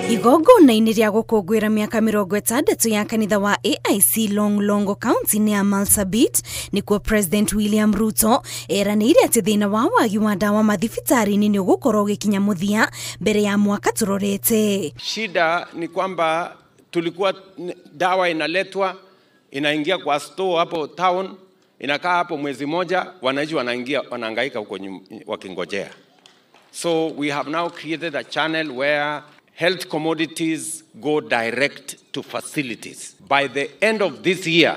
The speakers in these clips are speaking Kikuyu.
Igongona-inĩ rĩa gũkũngũĩra mĩaka 60 ya kanitha wa AIC Longlongo kaunti-inĩ ya Marsabit nĩkuo President William Ruto eranĩire atĩ thĩna wa wagi wa ndawa mathibitarĩ-inĩ nĩ ũgũkorwo ũgĩkinya mũthia mbere ya mwaka tũrorete. Shida ni kwamba tulikuwa dawa inaletwa inaingia kwa store hapo town, inakaa hapo mwezi moja, wananchi wanaingia wanahangaika huko wakingojea. So we have now created a channel where health commodities go direct to facilities. By the end of this year,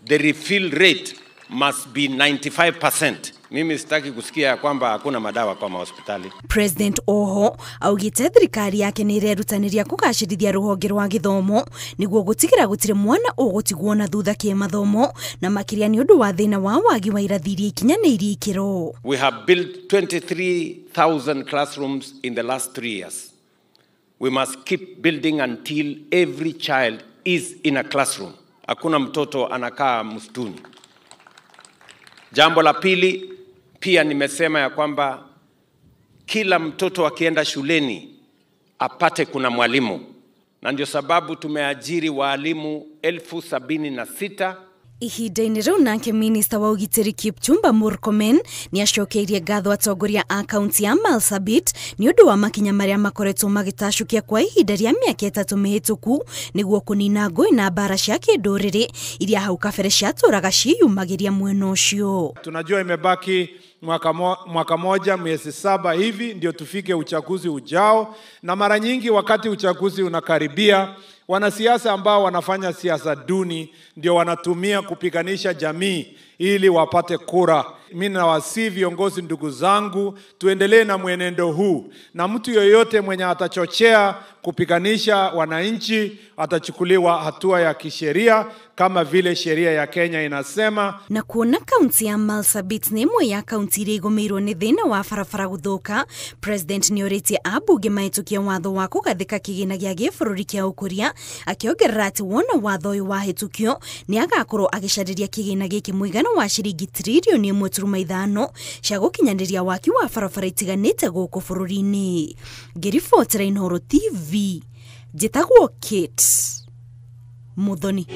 the refill rate must be 95%. Mimi sitaki kusikia ya kwamba hakuna madawa kwa mahospitali. President oho augite thirikari yake nĩ ĩrerutanĩria kũgacĩrithia rũhonge rwa gĩthomo nĩguo gũtigĩra gũtirĩ mwana ũgũtigwo na thutha kĩmathomo na makĩria nĩ ũndũ wa thĩna wa wagi wa irathi iria ikinyanĩirie ikĩro. We have built 23,000 classrooms in the last 3 years. We must keep building until every child is in a classroom. Hakuna mtoto anakaa msituni. Jambo la pili, pia nimesema ya kwamba kila mtoto akienda shuleni apate kuna mwalimu. Na ndio sababu tumeajiri walimu 76,000. Ihinda-inĩ rĩu nake minista wa ũgitĩri Kipchumba Murkomen nĩ acokeirie ngatho atongoria a kaunti ya Marsabit nĩ ũndũ wa makinya marĩa makoretwo magĩtacũkia kwa ihinda rĩa mĩaka 3 mĩhĩtũku nĩguo kũnina ngũĩ na mbara cia kĩndũrĩrĩ iria hau kabere ciatũraga ciĩyumagĩria mwena ũcio. Tunajua imebaki mwaka moja miezi 7 hivi ndio tufike uchaguzi ujao, na mara nyingi wakati uchaguzi unakaribia, wanasiasa ambao wanafanya siasa duni ndio wanatumia kupiganisha jamii ili wapate kura. Mimi nawasihi viongozi ndugu zangu, tuendelee na mwenendo huu, na mtu yoyote mwenye atachochea kupiganisha wananchi atachukuliwa hatua ya kisheria kama vile sheria ya Kenya inasema. Na kuona kaunti ya Marsabit nĩ ĩmwe ya kaunti iria igũmĩirwo nĩ thĩna wa barabara gũthũka, President nĩorĩtie ambunge mahĩtũkie watho wa kũgathĩka kĩgĩna gĩa gĩbũrũri kĩa ũkũria, akĩongerera atĩ wona watho ũyũ wahĩtũkio nĩ agakorwo agĩcarĩria kĩgĩna gĩkĩ mũigana wa ciringi tririoni 1.5 cia gũkinyanĩria waki wa barabara itiganĩte gũkũ bũrũri-inĩ. Ngĩribotera Inooro TV, njĩtagwo Kate Muthoni.